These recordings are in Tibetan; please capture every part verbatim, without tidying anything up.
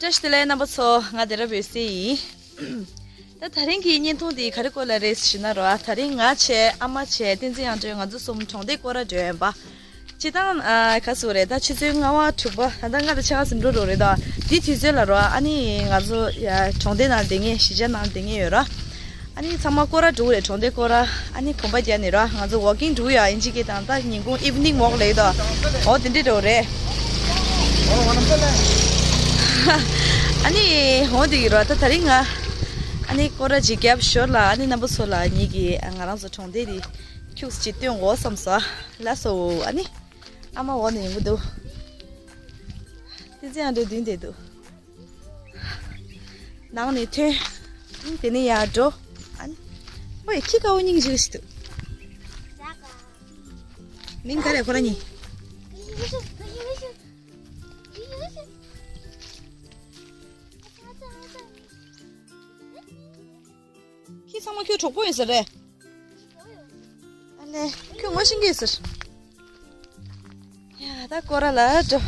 བཀྲ་ཤིས་བདེ་ལེགས་རྣམ་པ་ཚོ། ང་བདེ་རབ་འོད་ཟེར་ཡིན། ད་དེ་རིང་གི་བརྙན་ཐུང་འདི་ག་རེ་སྐོར་ལ་རེད་ཞུས་ན་རོ། དེ་རིང་ང་བྱས་ཨ་མ་བྱས་བསྟན་འཛིན་དབྱངས་སྒྲོན་ང་ཚོ་གསུམ་གྲོང་སྡེ་སྐོར་ར་འགྲོ་ཡོད་པ། སྤྱིར་བཏང་ཨ་ག་ཟེར་རེད། ད་ཆུ་ཚོད་ལྔ་པ་དྲུག་པ། ད་ལྟ་ལྔ་དང་ཕྱེད་ཀ་ཟིན་འགྲོ་འགྲོ་རེད་ད། འདི་དུས་ཚོད་ལ་རོ། ཨ་ནི་ང་ཚོ་ཡ་གྲོང་སྡེ་ནང་བསྡད་མཁན་གཞིས་ཆགས་ནང་བསྡད་མཁན་ཡོད་རོ། ཨ་ནི་ཚང་མ་སྐོར་ར་འགྲོ་གི་རེད། གྲོང་སྡེ་སྐོར་ར། ཨ་ནི་གོམ་པ་རྒྱག་ནས་རོ། ང་ཚོ་ཝོག་ཀིང་འགྲོ་གི་ཡོད། ཨིན་ཇི་སྐད་དང་ད་ཉིན་གུང་ཨིབ་ནིང་ཝོག་ལབ་ཀྱི་འདུག་འོ་དེ་འདྲ་འགྲོ་གི་རེད། ཨ་ནི་འོ་དེ་གི་རོ། ད་དེ་རིང་ང་ཨ་ནི་སྐོར་ར་ཅིག་བརྒྱབ་ཞོར་ལ། ཨ་ནི་རྣམ་པ་ཚོ་ལ་ངེད་ཀྱི་ང་རང་ཚོ་གྲོང་སྡེ་འདི་ཁྱུག་ཅིག་སྟོན་དགོས་བསམ་སོང་། ལགས་སོ། ཨ་ནི་ཨ་མ་འོག་ནས་ཡོང་གི་འདུག་བསྟན་འཛིན་དབྱངས་སྒྲོན་མདུན་དེ་འདུག་ནང་ནས་ཐོན། དེ་ནས་ཡར་འགྲོ། ཨ་ནི། ཨོའི་ཁྱི་དཀར་པོ་སྙིང་རྗེ་ཞིག་འདུག་མིང་ག་རེ་ཁོ་རང་གཉིས། ཁྱི་ཚང་མ་ཁྱོད་གྲོགས་པོ་ཡིན་ས་རེད། ཨ་ལེ། ཁྱོད་ངོ་ཤེས་ཀྱི་ཟེར། ཡ་ད་སྐོར་ར་ལ་འགྲོ།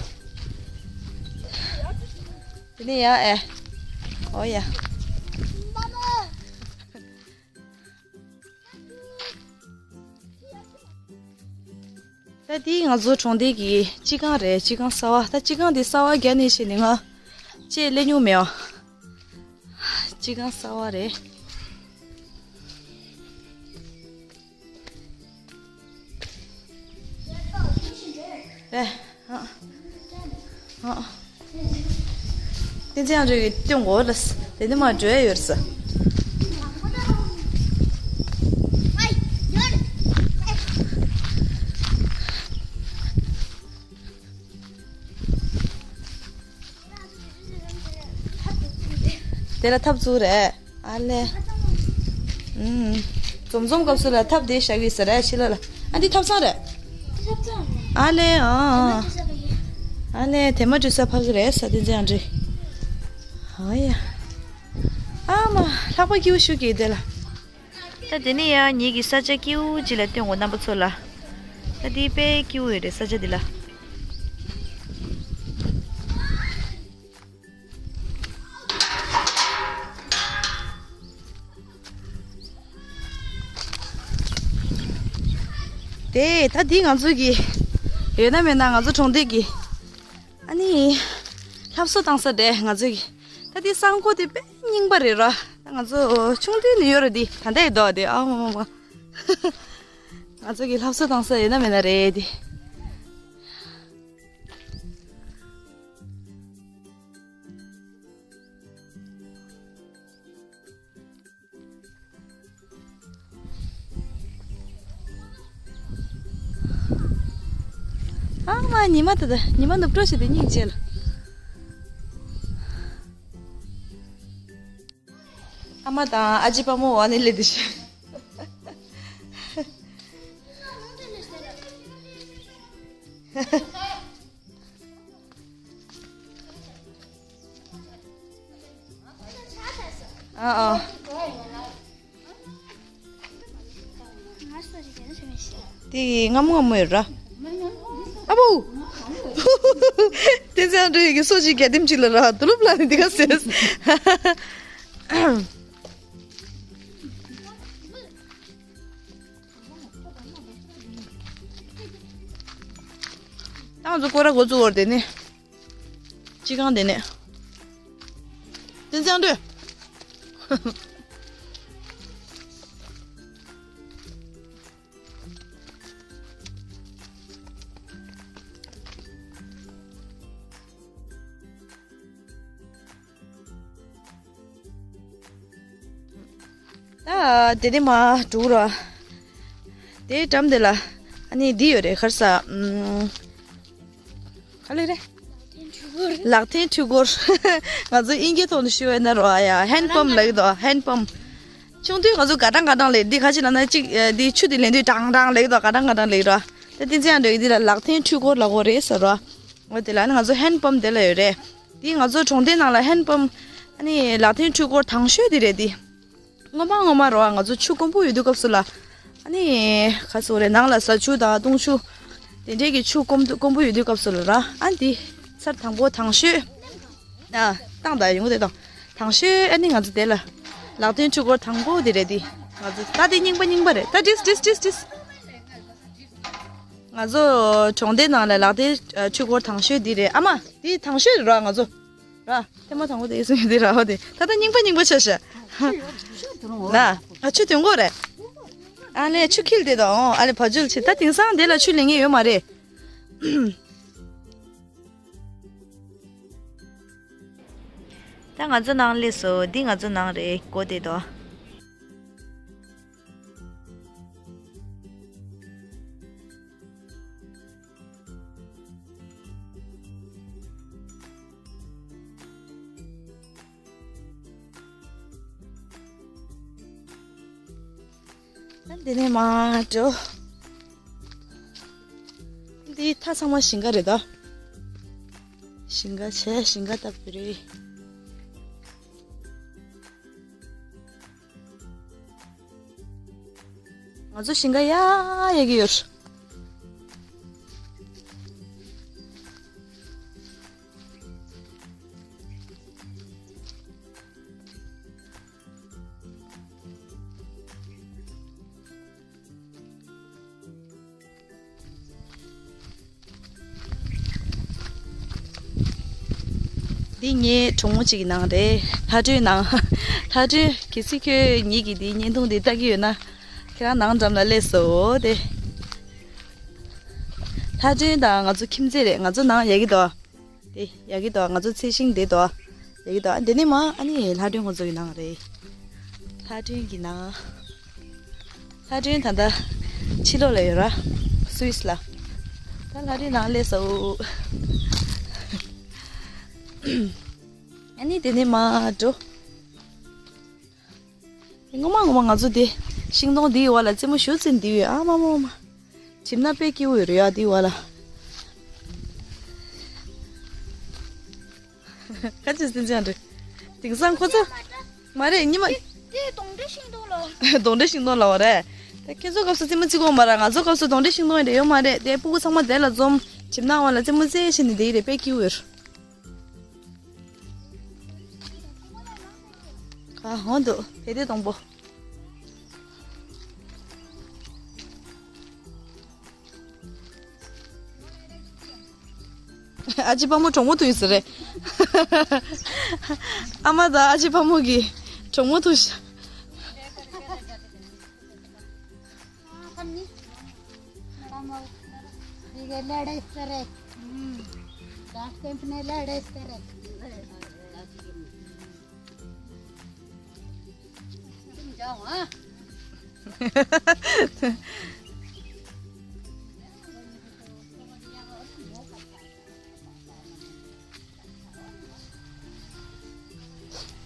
དེ་ནས་ཡ་ཨེ། ཨོ་ཡ། ད་འདི་ང་ཚོ་གྲོང་སྡེ་གི་སྤྱི་ཁང་རེད། སྤྱི་ཁང་གསར་པ། ད་སྤྱི་ཁང་འདི་གསར་པ་རྒྱག་ནས་བྱས་ནས་ང་ཅེས་སླེབས་མྱོང་མེད་ཨ། སྤྱི་ཁང་གསར་པ་རེད། རེད། ཨ། ཨ། བསྟན་འཛིན་དབྱངས་སྒྲོན་གྱིས་སྟོན་དགོས་ལ། དེ་ནི་མ་འགྲོ་ཡ་ཡོད་ས། དེ་ལ་ཐབ་ཚུགས་རེད། ཨ་ལེ། ཨུམ། འཛོམས་འཛོམས་སྐབས་སུ་ལ་ཐབ་དེ་བཞག་ཡོད་ས་རེད་ཕྱི་ལོགས་ལ། ཨ་འདི་ཐབ་ཚང་རེད། ཨ་ལེ། ཨ། ཨ་ལེ་དེ་མ་འགྲོ་ས་ཕ་གི་རེད་ས། དེ་ཚེ་ཨ་འདྲི། ཨ་ཡ། ཨ་མ་ལྷག་པ་སྐྱིད་པོ་ཞུ་གི་དེ་ལ། ད་དེ་ནས་ཡང་ངེད་ཀྱི་ས་ཆ་སྐྱིད་པོ་ཅིག་ལ་སྟོན་དགོས་རྣམ་པ་ཚོ་ལ། ད་འདི་དཔེ་སྐྱིད་པོ་ཡོད་རེད་ས་ཆ་འདི་ལ། དེ་ད་འདི་ང་ཚོ་གི་ཡོད་ན་མེད་ན་ང་ཚོ་གྲོང་སྡེ་གི། ཨ་ནི། ལྷ་གསོལ་བཏང་ས་རེད་ང་ཚོ་གི། ད་འདི་གསང་སྒོ་དེ་དཔེ་རྙིང་པ་རེད་ར། ད་ང་ཚོ་ཆུང་དུས་ནས་ཡོད་ར། འདི་ད་ལྟ་ཡི་དོ་དེ་ཨ་མ་མ་མ། ང་ཚོ་གི་ལྷ་གསོལ་བཏང་ས་ཡོད་ན་མེད་ན་རེད་དེ། ཨ་མ་ཉི་མ་ད་ད་ཉི་མ་ནུབ་འགྲོ་ཞིག་དེ་སྙིང་རྗེ་ལ། ཨ་མ་དང་ཨ་ཅེ་དཔའ་མོ་འོག་ནས་སླེབས་དེ་ཤི། ཨ་ཨ། དེ་ང་མོ་ང་མོ་ཡོད་ར། ཨ་བུ། དེ་ཚེ་འགྲོ་ཡི་གི་སོ་ཅིག་ག་དེམ་ཅིག་ལ་ར་དུ་ལུབ་ལ་ནི་དེ་ག་ཟེར། ད་ང་ཚོ་སྐོར་ར་འགོ་བཙུགས་བར་དེ་ནས། སྤྱི་ཁང་དེ་ནས། བསྟན་འཛིན་དབྱངས་སྒྲོན། ད་དེ་ནས་མར་འགྲོ་ར། དེའི་འགྲམ་དེ་ལ་ཨ་ནི་འདི་ཡོད་རེད། ག་རེ་ཟ། ཨམ། ག་ལེ་རེད། ལག་འཐེན་འཕྲུལ་འཁོར། ང་ཚོ་དབྱིན་སྐད་ཐོག་ནས་ཞུ་བ་ཡིན་ན་རོ། ཨ་ཡ་ཧེན་པམ་ལབ་ཀྱི་འདུག་ཧེན་པམ། ཆུང་དུས་ང་ཚོ་ག་གྲང་ག་གྲང་ལབ། འདི་ག་ཅི་ལབ་ན་གཅིག་འདི་ཆུ་དེ་ལེན་དུས་གྲང་གྲང་ལབ་ཀྱི་འདུག་ག་གྲང་ག་གྲང་ལབ་ཀྱི་ར། ད་བསྟན་འཛིན་དབྱངས་སྒྲོན་གྱིས་འདི་ལ་ལག་འཐེན་འཕྲུལ་འཁོར་ལབ་ཀྱི་རེད་ཟེར་རོ། འོ་དེ་ལ་ནི་ང་ཚོ་ཧེན་པམ་དེ་ལ་ཡོད་རེད། དེ་ང་ཚོ་གྲོང་སྡེ་ནང་ལ་ཧེན་པམ། ཨ་ནི་ལག་འཐེན་འཕྲུལ་འཁོར་དང་ཤོས་དེ་རེད་དེ། སྔོན་མ་སྔོན་མ་རོ་ང་ཚོ་ཆུ་དཀོན་པོ་ཡོད་དུས་སྐབས་སུ་ལ། ཨ་ནི་ག་ཟེར་རེད། ནང་ལ་བཟའ་ཆུ་དང་བཏུང་ཆུ། དེ་འདྲས་ཀྱི་ཆུ་དཀོན་དཀོན་པོ་ཡོད་དུས་སྐབས་སུ་ལ་ར། ཨ་འདི་ཚར་དང་པོ་དང་ཤོས། ཨ། བཏང་ད་ཡོང་དེ་དང་། དང་ཤོས་ཨ་ནི་ང་ཚོ་དེ་ལ་ལག་རྟེན་འཕྲུལ་འཁོར་དང་པོ་དེ་རེད་དེ། ང་ཚོ་ད་དེ་རྙིང་པ་རྙིང་པ་རེད། ད་བྲིས་བྲིས་བྲིས་བྲིས། ང་ཚོ་གྲོང་སྡེ་ནང་ལ་ལག་རྟེན་འཕྲུལ་འཁོར་དང་ཤོས་འདི་རེད། ཨ་མ་འདི་དང་ཤོས་རེད་ར། ང་ཚོ་ར་ཐེངས་མ་དང་པོ་དེ་སོང་འདི་ར་འོ་དེ་ད་ལྟ་རྙིང་པ་རྙིང་པ་ཆགས་ཤག་ན་ཨ་ཆུ་དོན་གོ་རེད། ཨ་ལས་ཆུ་འཁྱིལ་དེ་དང་ཨ་ལས་བ་ཇུལ་ཆེ། ད་དེང་སང་དེ་ལ་ཆུ་ལེན་ངེས་ཡོད་མ་རེད། ད་ང་ཚོ་ནང་སླེབས་སོང་། འདི་ང་ཚོ་ནང་རེད། སྒོ་དེ་དོ། ཨ་འདི་ནས་མར་འགྲོ། འདི་མཐའ་ཚང་མ་ཞིང་ཁ་རེད་དོ། ཞིང་ཁ་བྱས་ཞིང་ཁ་ལྟ་བུ་རེད། ང་ཚོ་ཞིང་ཁ་ཡ་ཡ་གི་ཡོད། འདི་ངའི་གྲོགས་མོ་གཅིག་གི་ནང་རེད། ལྷ་སྒྲོན་ནང་། ལྷ་སྒྲོན་གལ་སྲིད་ཁྱོད་ཉིད་ཀྱིས་འདིའི་བརྙན་ཐུང་འདི་ལྟ་གི་ཡོད་ན། ཁྱེད་རང་ནང་འགྲམ་ལ་སླེབས་སོ་དེ། ལྷ་སྒྲོན་དང་ང་ཚོ་ཁྱིམ་མཚེས་རེད། ང་ཚོ་ནང་ཡག་གི་འདུག་དེ་ཡག་གི་འདུག་ང་ཚོ་ཚལ་ཞིང་དེ་འདུག་ཡག་གི་འདུག་འདི་ནས་མ་ཨ་ནི་ལྷ་སྒྲོན་ཁོང་ཚོ་གི་ནང་རེད། ལྷ་སྒྲོན་གྱི་ནང་། ལྷ་སྒྲོན་ད་ལྟ་ཕྱི་ལོགས་ལ་ཡོད་ར། སུད་སི་ལ། ད་ལྷ་སྒྲོན་ནང་སླེབས་སོ། ཨ་ནི་དེ་ནས་མ་འགྲོ། སྔོན་མ་སྔོན་མ་ང་ཚོ་དེ་ཤིང་སྡོང་འདིའི་བར་ལ་རྩེད་མོ་ཞུ་ཙམ་འདི་ཡོད། ཨ་མ་མ་མ། གྲིབ་ནག་དཔེ་སྐྱིད་པོ་ཡོད་རེད་ཡ་འདིའི་བར་ལ། ཁ་ཅིག་སེམས་ཅན་རེད། དེང་སང་ཁོ་ཚོ། མ་རེད་ཉི་མ། དེ་དེ་གདོན་འདྲེ་ཤིང་སྡོང་ལ། གདོན་འདྲེ་ཤིང་སྡོང་ལ་བ་རེད། དེ་ཁྱེད་ཚོ་སྐབས་སུ་རྩེད་མོ་རྩེ་གོ་མ་ར། ང་ཚོ་སྐབས་སུ་གདོན་འདྲེ་ཤིང་སྡོང་ཡིན་རེད་ཡོད་མ་རེད། དེ་སྤུ་གུ་ཚང་མ་དེ་ལ་འཛོམས། གྲིབ་ནག་བ་ལ་རྩེད་མོ་རྩེ་བྱས་ནས་དེ་ཡིན་རེད། དཔེ་སྐྱིད་པོ་ཡོད། ཁ་ཧོན་དུ་བེ་དེ་དང་པོ། ཨ་ཅེ་དཔའ་མོ་གྲོགས་མོ་ཐུག་ཡོད་ཟེར་རེད། ཨ་མ་དང་ཨ་ཅེ་དཔའ་མོ་གི་གྲོགས་མོ་ཐུག་ཤག་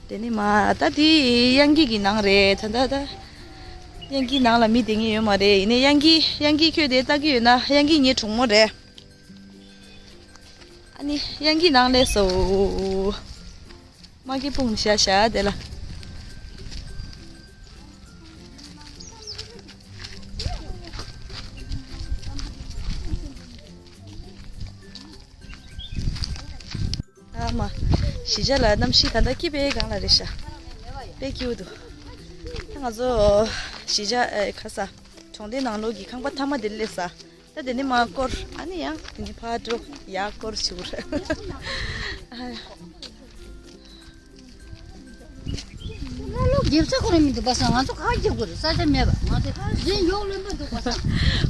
དེ་ནི་མ་ད་དེ་གཡང་སྐྱིད་ཀྱི་ནང་རེད། ད་ད་ད་གཡང་སྐྱིད་ནང་ལ་མི་བསྡད་མཁན་ཡོད་མ་རེད། ཡིན་ནའི་གཡང་སྐྱིད་གཡང་སྐྱིད་ཁྱོད་དེ་ལྟ་གི་ཡོད་ན་གཡང་སྐྱིད་ངའི་གྲོགས་མོ་རེད། ཨ་ནི་གཡང་སྐྱིད་ནང་སླེབས་སོ། མ་སྐྱིད་སྤུངས་ཤ་ཤ་དེ་ལ། ཨ་མ། གཞིས་ཆགས་ལ་གནམ་གཤིས་ད་ལྟ་སྐྱིད་པའི་སྒང་ལ་རེད་ཤག་དཔེ་སྐྱིད་པོ་འདུག་ད་ང་ཚོ་གཞིས་ཆགས་ཨེ་ག་ས་གྲོང་སྡེ་ནང་ལོགས་ཀྱི་ཁང་པ་མཐའ་མ་དེར་སླེབས་ས། ད་དེ་ནས་མར་སྐོར། ཨ་ནི་ཡང་དེ་ནས་ཕར་འགྲོ། ཡར་སྐོར་བྱེད་དགོས་རེད། ཨ། ལ་ལོ་རྒྱབ་ས་ཁོ་རང་མི་འདུག་པ་སང་། ང་ཚོ་ཁ་རྒྱབ་དགོས་རེད། ས་ཆ་མེད་པ། ང་ཚོ་གཞན་ཡོག་ལོན་པ་འདུག་པ་སང་།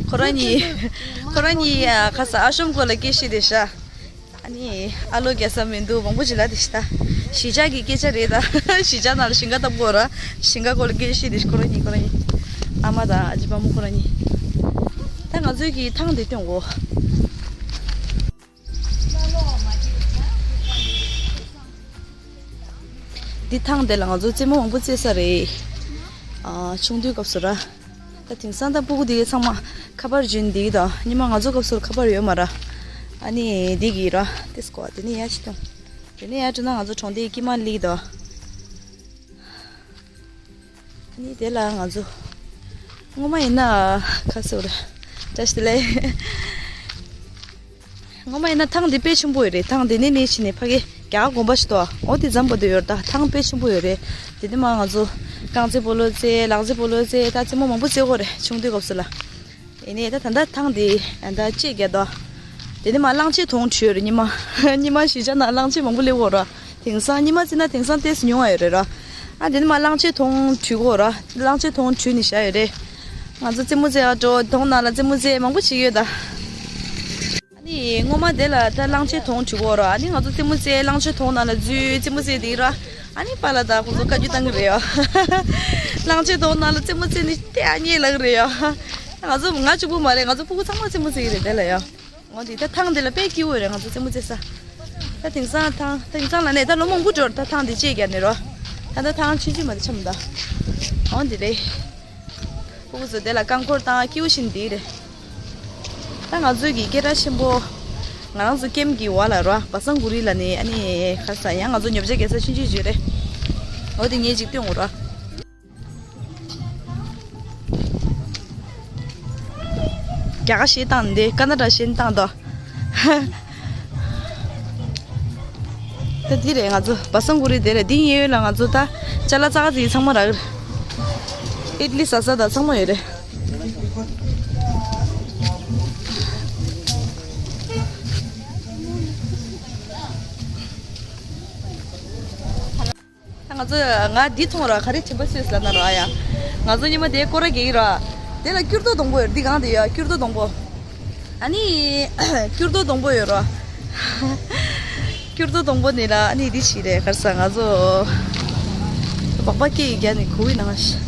ཁོ་རང་གཉིས། ཁོ་རང་གཉིས་ཡ་ཁ་ས་ཨ་ཤོམ་སྐོར་ལ་སྐད་བཤད་བསྡད་ཤག་ཨ་ནི་ཨ་ལོ་རྒྱག་ས་མི་འདུག་མང་པོ་ཅིག་ལབ་བསྡད་ཤག་ད་གཞིས་ཆགས་ཀྱི་སྐད་ཆ་རེད། ད་གཞིས་ཆགས་ནང་ལ་ཞིང་ཁ་བཏབ་དགོས་ར། ཞིང་ཁ་སྐོར་ལ་སྐད་བཤད་བསྡད་ཤག་ཁོ་རང་གཉིས་ཁོ་རང་གཉིས། ཨ་མ་དང་ཨ་ཅེ་དཔའ་མོ་ཁོ་རང་གཉིས། ད་ང་ཚོའི་གི་ཐང་དེ་སྟོན་གོ། འདི་ཐང་དེ་ལ་ང་ཚོ་རྩེད་མོ་མང་པོ་རྩེ་ས་རེད། ཨ། ཆུང་དུས་སྐབས་སུ་ར། ད་དེང་སང་ད་སྤུ་གུ་དེ་གའི་ཚང་མ་ཁ་པར་འཇོན་འདི་གི་ད། སྔོན་མ་ང་ཚོ་སྐབས་སུ་ཁ་པར་ཡོད་མ་ར། ཨ་ནི་འདི་གི་ར་ཏེ་སྐོ་དེ་ནི་ཡ་ཞིག་དང་། དེ་ནི་ཡ་བྲོས་ན་ང་ཚོ་གྲོང་སྡེའི་དཀྱིལ་མ་སླེབས་ཀྱི་ད། ཨ་ནི་དེ་ལ་ང་ཚོ། སྔོན་མ་ཡིན་ན་ཁ་སོ་རེད། བཀྲ་ཤིས་བདེ་ལེགས། སྔོན་མ་ཡིན་ན་ཐང་འདི་དཔེ་ཆེན་པོ་ཡོད་རེད། ཐང་འདི་ནས་ནས་ཕྱིན་ནས་ཕ་གི་ རྒྱ་གར་དགོན་པ་ཞིག་འདུག་འོ་དེ་ཙམ་པོ་དེ་ཡོད་རེད། ད་ཐང་དཔེ་ཆེན་པོ་ཡོད་རེད། དེ་ནས་མ་ང་ཚོ་རྐང་རྩེད་སྤོ་ལོ་རྩེ། ལག་རྩེད་སྤོ་ལོ་རྩེ། ད་རྩེད་མོ་མང་པོ་རྩེ་གོ་རེད། ཆུང་དུས་སྐབས་སུ་ལ། ཡིན་ནའི་ད་ད་ལྟ་ཐང་དེ་ད་བཅད་རྒྱག་འདུག་དེ་ནས་མ་གླང་ཆེན་དོང་བྲུས་ཡོད་རེད། ཉི་མ་ཉི་མ་གཞིས་ཆགས་ནང་གླང་ཆེན་མང་པོ་སླེབས་གོ་ར། དེང་སང་ཉི་མ་རྩེ་ན་དེང་སང་ཏོག་ཙམ་ཉུང་བ་ཡོད་རེད་ར། ཨ་དེ་ནས་མ་གླང་ཆེན་དོང་བྲུས་གོ་ར། གླང་ཆེན་དོང་བྲུས་ནས་བཞག་ཡོད་རེད། ང་ཚོ་རྩེད་མོ་རྩེ་ཡག་འགྲོ། དོང་ནང་ལ་རྩེད་མོ་རྩེ་མང་པོ་བྱེད་ཀྱི་ཡོད་ད། ཨ་ནི་སྔོན་མ་དེ་ལ་ད་གླང་ཆེན་དོང་བྲུས་གོ་ར། ཨ་ནི་ང་ཚོ་རྩེད་མོ་རྩེ། གླང་ཆེན་དོང་ནང་ལ་འཛུལ་རྩེད་མོ་རྩེ་དེ་ར། ཨ་ནི་པཱ་ལགས་དང་ཁོང་ཚོ་བཀའ་བཀྱོན་བཏང་གི་རེད་ཡ། གླང་ཆེན་དོང་ནང་ལ་རྩེད་མོ་རྩེ་ནི་དེ་ཨ་མྱེས་ལབ་གི་རེད་ཡ། ང་ཚོ་ང་གཅིག་པུ་མ་རེད། ང་ཚོ་ཕྲུ་གུ་ཚང་མ་རྩེད་མོ་རྩེ་གི་རེད་དེ་ལ་ཡ། འོ་འདི་ད་ཐང་འདི་ལ་དཔེ་སྐྱིད་པོ་རེད། ང་ཚོ་རྩེད་མོ་རྩེ་ས། ད་དེང་སང་ཐང་དེང་སང་ལ་ནས་ད་ལོ་མང་པོ་འགྲོ་ར། ད་ཐང་འདི་བཅད་རྒྱག་ནས་རོ། ད་ད་ཐང་ཆུང་ཆུང་མ་དེ་ཆམ་ད། འོ་འདི་རེད། ཕྲུ་གུ་ཚོ་དེ་ལ་རྐང་འཁོར་བཏང་སྐྱིད་པོ་ཞིག་འདི་རེད། ད་ང་ཚོའི་གི་སྐད་གྲགས་ཆེན་པོ། ང་རང་ཚོ་ཀེམ་གི་བར་ལ་རོ། བ་སང་གུ་རི་ལ་ནི་ཨ་ནི་ག་ས་ཡང་ང་ཚོ་ཉོ་ཆ་རྒྱག་ས་ཆུང་ཆུང་ཅིག་རེད། འོ་དེ་ངས་ཅིག་སྟོན་འོ་རོ། རྒྱ་གར་གཞས་བཏང་འདི་ཀ་ན་ཌ་གཞས་བཏང་དོ། ད་འདི་རེད་ང་ཚོ་བ་སང་གུ་རི་དེ་རེད། འདི་གཡས་གཡོན་ལ་ང་ཚོ་ད་ཅ་ལག་ཙག་ཙིག་ཚང་མ་རག་གི་རེད། ཨིད་ལི་ཟ་ས་དང་ཚང་མ་ཡོད་རེད། ང་ཚོ་ང་འདི་མཐོང་ར། ག་རེ་དྲན་པ་གསོས་ལབ་ན་ར་ཡ། ང་ཚོ་ཉི་མ་དེ་སྐོར་ར་རྒྱག་གི་ར། དེ་ལ་སྐྱུར་རྡོ་སྡོང་པོ་ཡོད། འདི་གང་དེ་ཡ་སྐྱུར་རྡོ་སྡོང་པོ། ཨ་ནི་སྐྱུར་རྡོ་སྡོང་པོ་ཡོད་ར། སྐྱུར་རྡོ་སྡོང་པོ་ནི་ལ་ཨ་ནི་འདི་ཞིག་རེད། ག་རེ་ཟ། ང་ཚོ་སྦག་སྦག་སྐྱེ་ཡི་རྒྱ་ནི་གོ་བི་ནང་ཞིག་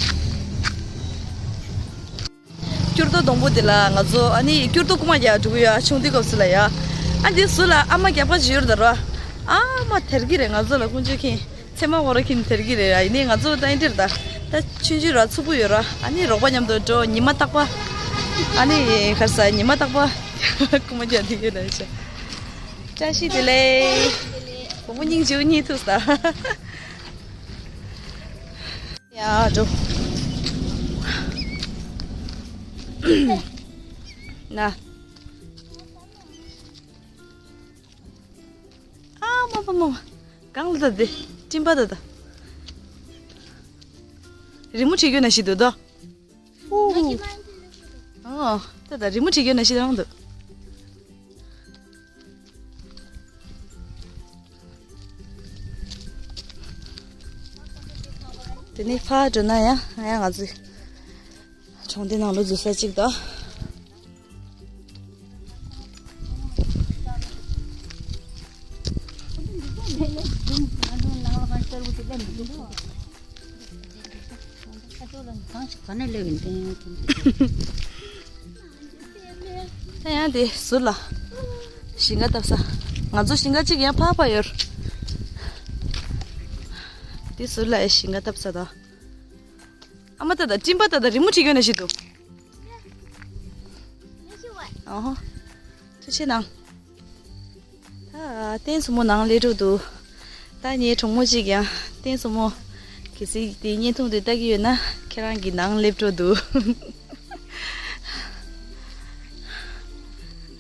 སྐྱུར་རྡོ་སྡོང་པོ་དེ་ལ་ང་ཚོ་ཨ་ནི་སྐྱུར་རྡོ་རྐུ་མ་རྒྱག་འགྲོ་གི་ཡོད། ཆུང་དུས་སྐབས་སུ་ལ་ཡ། ཨ་འདི་ཟུར་ལ་ཨ་མ་རྒྱག་པ་ཅིག་ཡོད་རེད་ད་ར། ཨ་མ་དེར་གི་རེད། ང་ཚོ་ལ་ཀུན་སྤྱོད་མཁན་ཚེ་མ་འོ་ར་མཁན་དེར་གི་རེད་ར། ཡིན་ནའི་ང་ཚོ་ད་ཨེ་འདྲེར་ད་ད་ཆུང་ཆུང་ར་ཚུགས་པོ་ཡོད་ར། ཨ་ནི་རོགས་པ་མཉམ་དུ་འགྲོ། ཉི་མ་རྟག་པ་ཨ་ནི་ག་རེ་ཟ། ཉི་མ་རྟག་པ་རྐུ་མ་རྒྱག་འདི་ཡོད་ལ་ཡ། བཀྲ་ཤིས་བདེ་ལེགས། བུ་མོ་སྙིང་རྗེ་པོ་རྙེད་ཐུབ་ས། ཡ་འགྲོ། ན། ཨ་མ་མ་མ་མ། གང་ལ་ད་དེ་སྤྲིན་པ་ད་ད། རི་མོ་བྲིས་རྒྱུ་ན་ཞིག་འདུག་ད། ཨོ། ད་ད་རི་མོ་བྲིས་རྒྱུ་ན་ཞིག་རང་འདུག་དེ་ནས་ཕར་འགྲོ་ན་ཡང་ཡང་ང་ཚོའི་གྲོང་སྡེ་ནང་ལ་འཛུལ་ས་གཅིག་དང་། ད་ཡང་དེ་ཟུར་ལ་ཞིང་ཁ་བཏབ་ས། ང་ཚོ་ཞིང་ཁ་གཅིག་ཡང་ཕར་ཕར་ཡོད། དེ་ཟུར་ལ་ཞིང་ཁ་བཏབ་ས་དང་། ཨ་མ་ད་ད་སྤྲིན་པ་ད་ད་རི་མོ་བྲིས་ཡོད་ན་ཞིག་འདུག་ཨོ་ཧོ། ཐུགས་རྗེ་གནང་། ད་སྟེང་སྲུ་མོ་ནང་སླེབས་འགྲོ་འདུག་ད་ངའི་གྲོགས་མོ་གཅིག་ཡང་སྟེང་སྲུ་མོ་གལ་སྲིད་དེ་བརྙན་ཐུང་དེ་ལྟ་གི་ཡོད་ན་ཁྱེད་རང་གི་ནང་སླེབས་འགྲོ་འདུག་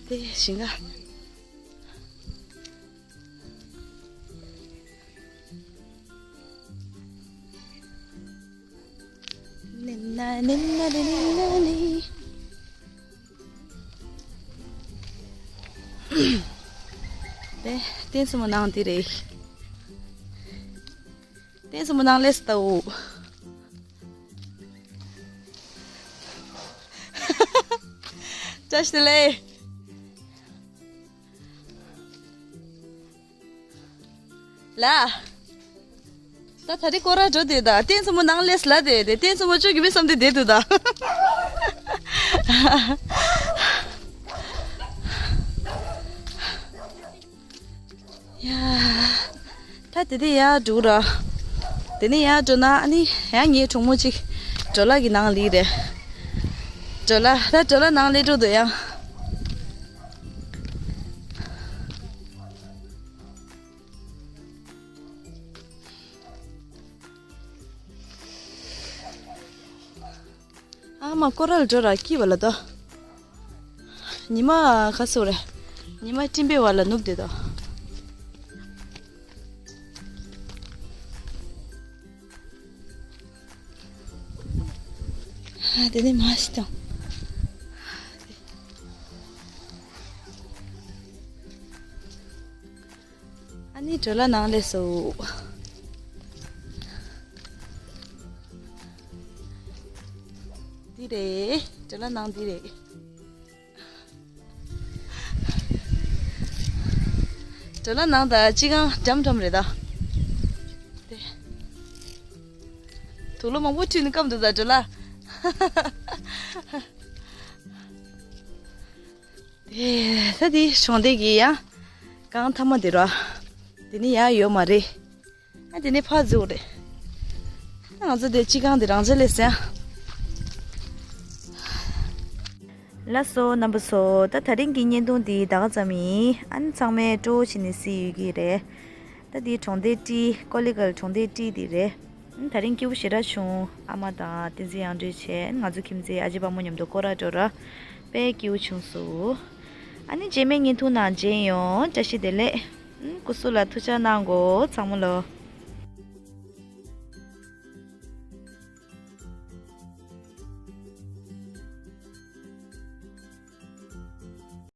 དེ་ཞིང་ཁ། ནེ་ན་ནེ་ན་ནེ་ན་ནེ། དེ་སྟེང་སྲུ་མོ་ནང་དེ་རེད། སྟེང་སྲུ་མོ་ནང་སླེབས་སོང་། བཀྲ་ཤིས་བདེ་ལེགས། ལ། ད་ད་རེས་སྐོར་ར་འགྲོ་དེ་ད་སྟེང་སྲུ་མོ་ནང་སླེབས་ལ་དེ་དེ་སྟེང་སྲུ་མོ་ཅོ་གི་མི་བསམ་དེ་བསྡད་འདུག་ད། ཡ། ད་དེ་དེ་ཡར་འགྲོ་ར། དེ་ནས་ཡར་འགྲོ་ན་ཨ་ནི་ཡང་ངའི་གྲོགས་མོ་གཅིག་ཌོ་ལར་གི་ནང་ལི་རེད། ཌོ་ལར་ད་ཌོ་ལར་ནང་སླེབས་འགྲོ་འདུག་ཡང་། ཨ་མ་སྐོར་ར་ལ་འགྲོ་ར་སྐྱིད་པ་ལ་དོ། ཉི་མ་ཁ་སོ་རེད། ཉི་མ་སྤྲིན་པའི་བར་ལ་ནུབ་བསྡད་དོ། ཨ་དེ་ནས་མ་ཤི་དང་། ཨ་ནི་དྲོ་ལ་ནང་ལས་སོ། འདི་རེད། དྲོ་ལ་ནང་འདི་རེད། དྲོ་ལ་ནང་ད་ཅི་གང་འགྲམ་འགྲམ་རེད་ད། དེ། དུག་ལོག་མང་པོ་ཁྲིད་ནས་སྐམ་འདུག་ད་དྲོ་ལ། དེ་ས་དེ་གྲོང་སྡེ་གི་ཡང་གང་ཐ་མ་དེ་ར། དེ་ནི་ཡང་ཡོད་མ་རེད། ཨ་དེ་ནས་ཕར་འཛུལ་རེད། ང་ཚོ་དེ་སྤྱི་ཁང་དེ་རང་འཇགས་ལས་ཟེར། ལགས་སོ་རྣམ་པ་ཚོ། ད་དེ་རིང་གི་བརྙན་ཐུང་འདི་ད་ག་ཙམ་ཡིན། ཨ་ནི་ཚང་མས་སྤྲོ་བོ་བྱས་ནས་གཟིགས་ཡོད་ཀྱི་རེད། ད་འདི་གྲོང་སྡེ་ཊི། ཀོ་ལི་གལ་གྲོང་སྡེ་ཊི་འདི་རེད། ཨ་ནི་དེ་རིང་སྐྱིད་པོ་ཞེ་དྲག་བྱུང་། ཨ་མ་དང་བསྟན་འཛིན་དབྱངས་སྒྲོལ་བྱས། ཨ་ནི་ང་ཚོ་ཁྱིམ་མཚེས་ཨ་ཅེ་དཔའ་མོ་མཉམ་དུ་སྐོར་ར་འགྲོ་ར། དཔེ་སྐྱིད་པོ་བྱུང་སོང་། ཨ་ནི་རྗེས་མའི་བརྙན་ཐུང་ནང་མཇལ་ཡོང་། བཀྲ་ཤིས་བདེ་ལེགས། ཨ་ནི་སྐུ་གཟུགས་ལ་ཐུགས་ཅག་གནང་གོ་ཚང་མ་ལོ།